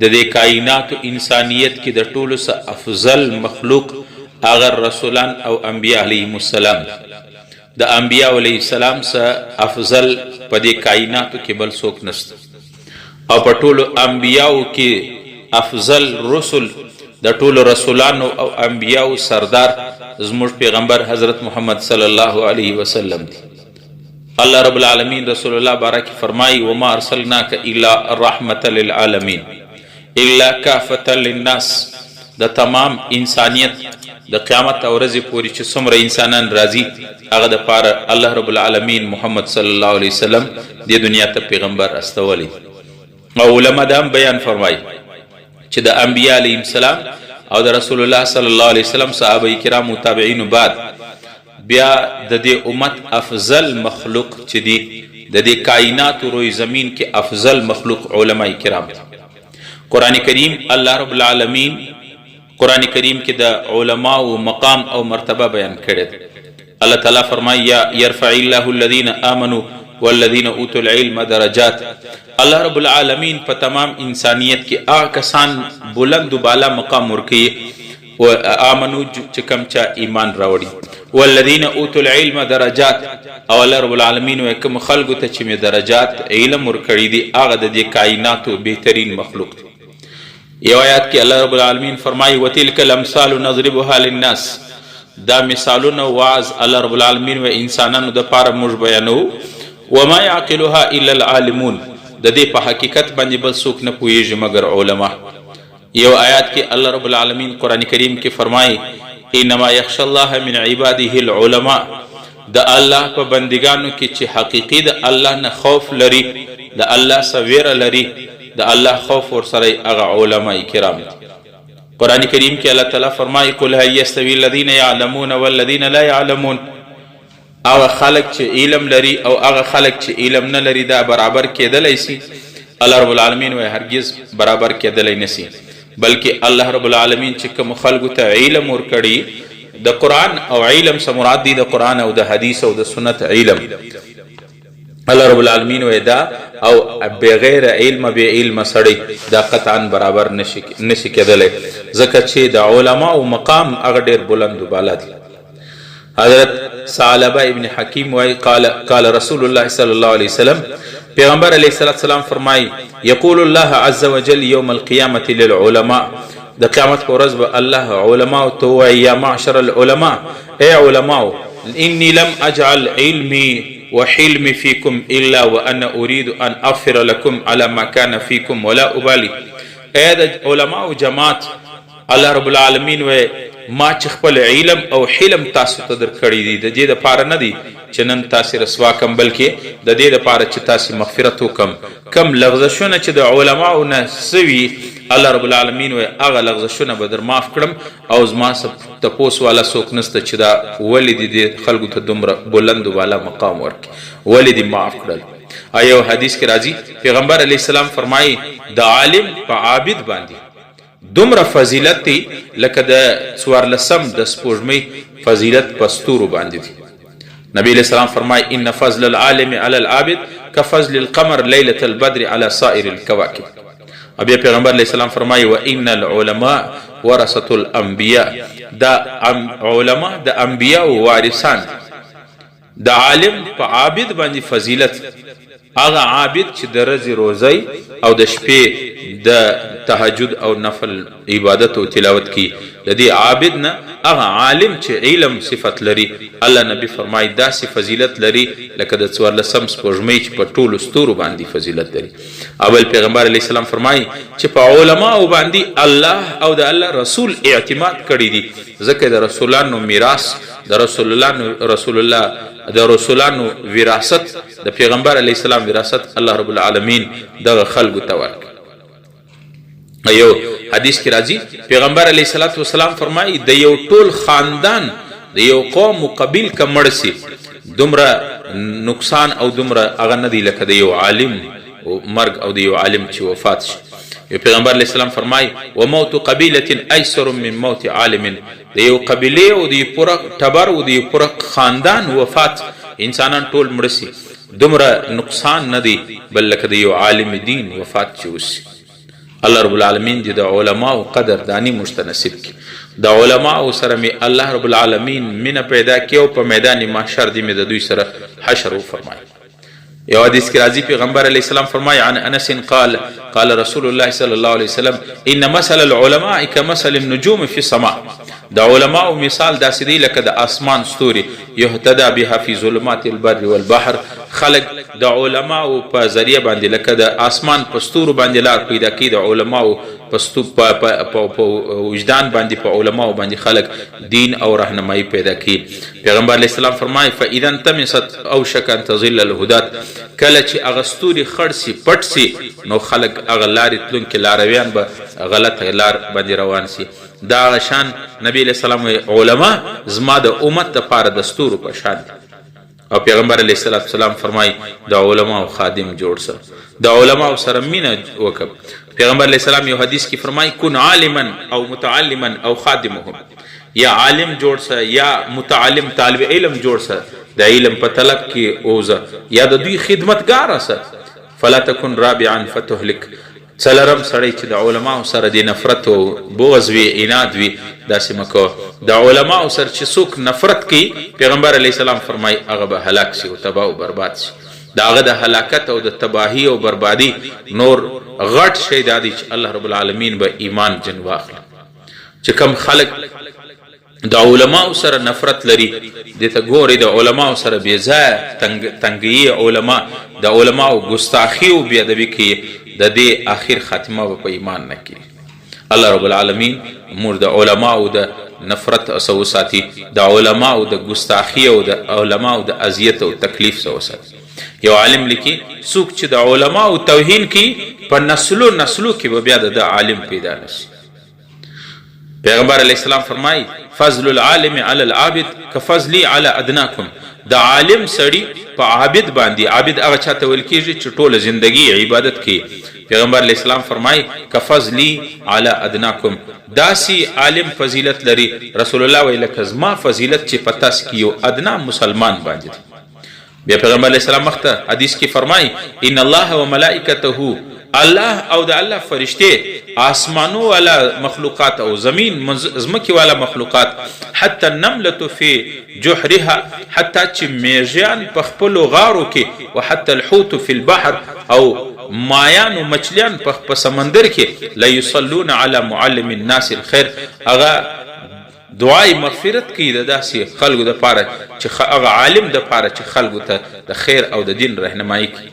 د دې کائناتو انسانیت کې د ټولو څخه افضل مخلوق هغه رسولان او انبیاء علیهم السلام دي. د انبیاء علیه السلام څخه افضل په دې کائناتو کې بل څوک نشته او په ټولو انبیاو کې افضل رسل د ټولو رسولانو او انبیاو سردار زموږ پیغمبر حضرت محمد صلی الله علیه وسلم دی. الله رب العالمین رسول الله بارک فرمایي وما ارسلناک الا رحمت للعالمین الا کافة للناس د تمام انسانیت د قیامت ورځې پورې چې څومره انسانان راځي هغه د پاره الله رب العالمین محمد صلی الله علیه وسلم د دنیا ته پیغمبر استولی. او علما دا هم بیان فرمایي چې د انبیاء علیهم السلام او د رسول الله صلی الله علیه وسلم صحابه کرام او تابعین بعد بیا د دې امت افضل مخلوق چې دی د دې کائنات روی زمین کې افضل مخلوق علما کرام دي. قرآن کریم الله رب العالمین قرآن کریم کې د علماو مقام او مرتبه بیان کړی ده. الله تعالی فرمایي یا يرفع الله الذين آمنوا والذین اوتوا العلم درجات. الله رب العالمین په تمام انسانیت کې هغه کسان بلند و بالا مقام ورکوي و آمنو چې کوم چا ایمان راوړي، والذین اوتوا العلم درجات. او الله رب العالمین وایي کوم خلکو ته چې مې درجات علم ورکړي دي هغه د دې کائناتو بهترین مخلوق دی. یو آیات کې الله رب العالمین فرمایي وتلک الامثال نضربها للناس. دا مثالونه وعظ الله رب العالمین و انسانانو د پاره موږ بیانو وما يعقلها الا العالمون. د دې په حقیقت باندې بل څوک نه پوهیږي مګر علما. یو آیات کې الله رب العالمین قرآن کریم کې فرمایي انما یخشى الله من عباده العلماء. د الله په بندگانو کې چې حقیقي د الله نه خوف لري، د الله سره ویره لري، د الله خوف ورسره هغه علما کرام دي. قرآن کریم کې الله تعالی فرمایي قل هل یستوی الذین یعلمون والذین لا یعلمون. هغه خلک چې علم لري او هغه خلک چې علم نه لري دا برابر کېدلی سي؟ الله رب العالمین وایي هرګز برابر کېدلی نه سي، بلکې الله رب العالمین چې کوم خلکو ته علم ورکړي د قرآن او علم څخه مراد دی د قرآن او د حدیث او د سنت علم. الله رب العالمین وایي دا او بغیر علم بې علم سړی دا قطعا برابر نشي کېدلی، ځکه چې د علماو مقام هغه ډېر بلند و بالا دی. حضرت ثعلبه ابن حکیم وایي قال قال رسول الله صلی الله علیه وسلم، پیغمبر علیه الصلاة والسلام فرمایي یقول الله عز وجل یوم القیامة للعلماء. د قیامت په ورځ به الله علماء ته ووایي یا معشر العلماء، ای علماو، انی لم اجعل علمی وحلمی فیکم الا وانا اريد ان اغفر لكم على ما كان فیکم ولا ابالی. ای د علماو جماعت، الله رب العالمین وایي ما چې خپل علم او حلم تاسو ته درکړي دي د دې دپاره نه دی چې نن تاسې رسوا کم، بلکې د دې دپاره چې تاسې مغفرت وکم. کم لغزشونه چې د علماو نه سوي الله رب العالمین وایي هغه لغزشونه به در معاف کړم او زما څه تپوس والا څوک نسته چې دا ولې دې دې خلکو ته دومره بلند و بالا مقام ورکړي، ولې دې معاف کړل. او یو حدیث کې راځي پیغمبر علیه السلام فرمایي د عالم په عابد باندې دومره فضیلت دی لکه د څوارلسم د سپوږمۍ فضیلت په ستورو باندې دی. نبی علیه السلام فرمایي ان فضل العالم علی العابد کفضل القمر لیلة البدر علی سائر الکواکب. او بیا پیغمبر علیه السلام فرمایي وان العلماء ورثة الانبیاء. دا علماء د انبیاء وارثان دي. د عالم په عابد باندې فضیلت، هغه عابد چې د ورځې روزه او د شپې د تهجد او نفل عبادت او تلاوت کوي، د دې عابد نه هغه عالم چې علم صفت لري، الله نبی فرمایي داسې فضیلت لري لکه د څوارلسم سپوږمۍ چې په ټولو ستورو باندې فضیلت لري. او بل پیغمبر علیه السلام فرمایي چې په علماو باندې الله او د الله رسول اعتماد کړی دي، ځکه د رسولانو میراث د رسول الله رسول الله د رسولانو وراثت د پیغمبر علیه السلام وراثت الله رب العالمین دغه خلکو ته ورکړ. یو حدیث کې راځي پیغمبر علیه الصلاة والسلام فرمایي د یو ټول خاندان د یو قوم او قبیل که مړ سي دومره نقصان او دومره هغه نه دی لکه د یو عالم مرګ او د یو عالم چې وفات شي. یو پیغمبر علیه السلام فرمایي وموت قبیلة ایسر من موت عالم. د یو قبیلې او د یو پوره ټبر او د یو پوره خاندان وفات انسانان ټول مړه سي دومره نقصان نه دی بل لکه د یو عالم دین وفات چې وسي. الله رب العالمین دې د علماو قدر دانی موږ ته نصیب کړي. د علماو سره مې الله رب العالمین مینه پیدا کړي او په میدان محشر دې مې د دوی سره حشر وفرمایي. یو حدیث کې راځي، پیغمبر علیه السلام فرمایي، عن انس قال قال رسول الله صلی الله علیه وسلم ان مثل العلماء كمثل النجوم في السماء. د علماو مثال داسې دی لکه د اسمان ستوري، یهتدى بها في ظلمات البر والبحر. خلق د علماو په ذریعه باندې لکه د اسمان په ستورو باندې لار پیدا کوي. د علماو په وجدان باندې، په علماو باندې خلق دین او راهنمایي پیدا کوي. پیغمبر علیه السلام فرمایي، فاذا انطمست اوشک ان تضل الهدات. کله چې هغه ستوري خړ سي، پټ سي، نو خلق هغه لارې تلونکي لارویان به غلطه لار باندې روان سي. دا شان نبی علیه السلام علما زما د امت دپاره د ستورو په شان دي. او پیغمبر علیه السلام فرمایي، د علماو خادم جوړ سه، د علماو سره مینه وکړه. پیغمبر علیه السلام یو حدیث کې فرمایي، کن عالما او متعلما او خادمهم. یا عالم جوړ سه، یا متعلم طالب علم جوړ سه، د علم په طلب کې اوزه، یا د دوی خدمتګار سه. فلا تکن رابعا فتهلک. څلرم سړی چې د علماو سره د نفرت او بغض وي، عناد وي، داسې مه کوه. د علماو سره چې څوک نفرت کوي، پیغمبر علیه السلام فرمایي، هغه به هلاک سي او تباه او برباد سي. د هغه د هلاکت او د تباهي او بربادي نور غټ شی دا دی چې الله رب العالمین به ایمان جن واخلي. چې کم خلک د علماو سره نفرت لري، دې ته ګوري، د علماو سره بې ځایه تنګي، علما د علماو ګستاخي او بې ادبي کوي، د دې اخر خاتمه به په ایمان نه کیږي. الله رب العالمین موږ د علماو د نفرت څخه وساتي، د علماو د ګستاخي او د علماو د اذیت او تکلیف څخه وساتي. یو عالم لیکي، څوک چې د علماو توهین کوي، په نسلو نسلو کې به بیا د عالم پیدا نشي. پیغمبر علیه السلام فرمایي، فضل العالم علی العابد کفضلی علی ادناکم. د عالم سړي په عابد باندې، عابد هغه چاته ویل کیږي چې ټوله زندگی عبادت کوي، پیغمبر علیه السلام فرمایي، کفضلی علی ادناکم، داسې عالم فضیلت لري، رسول الله وایي، لکه زما فضیلت چې په تاسو کې یو ادنا مسلمان باندې دی. بیا پیغمبر علیه السلام مخته حدیث کې فرمایي، ان الله وملائکته، الله او د الله فرشته، آسمانو والا مخلوقات او زمین زمکی والا مخلوقات، حتی النملة فی جحرها، حتی چې میږیان په خپلو غارو کې، وحتی الحوت فی البحر، او مایان او مچلیان په سمندر کې، لا یصلون علی معلم الناس الخير. هغه دعای مغفرت کوي د داسې خلکو دپاره چې هغه عالم دپاره چې خلکو ته د خیر او د دین رهنمایي کوي.